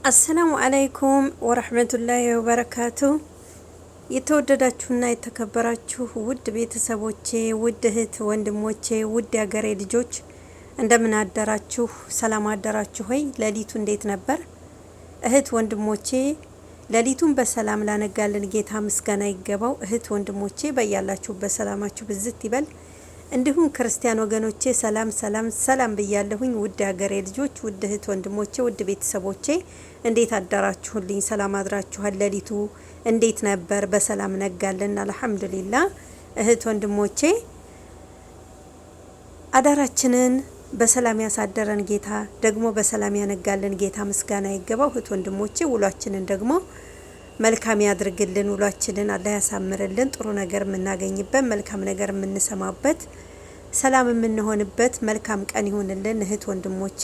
السلام عليكم ورحمة الله وبركاته። የተወደዳችሁና የተከበራችሁ ውድ ቤተሰቦቼ፣ ውድ እህት ወንድሞቼ፣ ውድ የሀገሬ ልጆች፣ እንደምን አደራችሁ? ሰላም አደራችሁ ሆይ? ሌሊቱ እንዴት ነበር? እህት ወንድሞቼ፣ ሌሊቱን በሰላም ላነጋልን ጌታ ምስጋና ይገባው። እህት ወንድሞቼ፣ በያላችሁበት ሰላማችሁ ብዝት ይበል። እንዲሁም ክርስቲያን ወገኖቼ፣ ሰላም ሰላም ሰላም ብያለሁኝ። ውድ ሀገሬ ልጆች፣ ውድ እህት ወንድሞቼ፣ ውድ ቤተሰቦቼ፣ እንዴት አደራችሁልኝ? ሰላም አድራችኋል? ሌሊቱ እንዴት ነበር? በሰላም ነጋልን፣ الحمد لله። እህት ወንድሞቼ፣ አዳራችንን በሰላም ያሳደረን ጌታ ደግሞ በሰላም ያነጋልን ጌታ ምስጋና ይገባው። እህት ወንድሞቼ፣ ውሏችንን ደግሞ መልካም ያድርግልን። ውሏችንን አላህ ያሳምርልን። ጥሩ ነገር የምናገኝበት፣ መልካም ነገር የምንሰማበት፣ ሰላም የምንሆንበት መልካም ቀን ይሁንልን። እህት ወንድሞቼ፣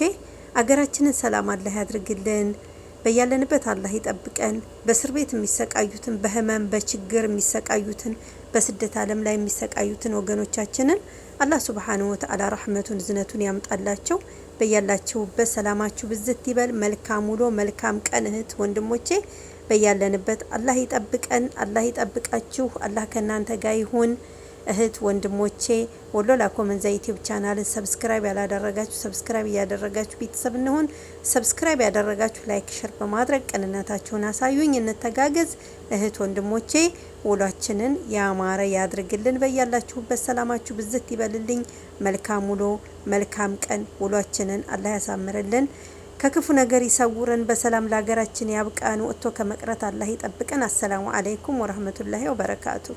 አገራችንን ሰላም አላህ ያድርግልን። በያለንበት አላህ ይጠብቀን። በእስር ቤት የሚሰቃዩትን፣ በህመም በችግር የሚሰቃዩትን፣ በስደት ዓለም ላይ የሚሰቃዩትን ወገኖቻችንን አላህ سبحانه وتعالى ረሕመቱን እዝነቱን ያምጣላቸው። በያላችሁበት ሰላማችሁ ብዝት ይበል። መልካም ውሎ መልካም ቀን እህት ወንድሞቼ፣ በያለንበት አላህ ይጠብቀን፣ አላህ ይጠብቃችሁ። አላህ ከእናንተ ጋር ይሁን። እህት ወንድሞቼ፣ ወሎ ላኮመንዛ YouTube channel ን subscribe ያላደረጋችሁ subscribe እያደረጋችሁ ቤተሰብ እንሁን። Subscribe ያደረጋችሁ like፣ share በማድረግ ቅንነታችሁን አሳዩኝ። እንተጋገዝ። እህት ወንድሞቼ፣ ውሏችንን ያማረ ያድርግልን። በያላችሁበት ሰላማችሁ ብዝት ይበልልኝ። መልካም ውሎ መልካም ቀን። ውሏችንን አላህ ያሳምርልን፣ ከክፉ ነገር ይሰውረን፣ በሰላም ለሀገራችን ያብቃን፣ ወጥቶ ከመቅረት አላህ ይጠብቀን። السلام عليكم ورحمة الله وبركاته።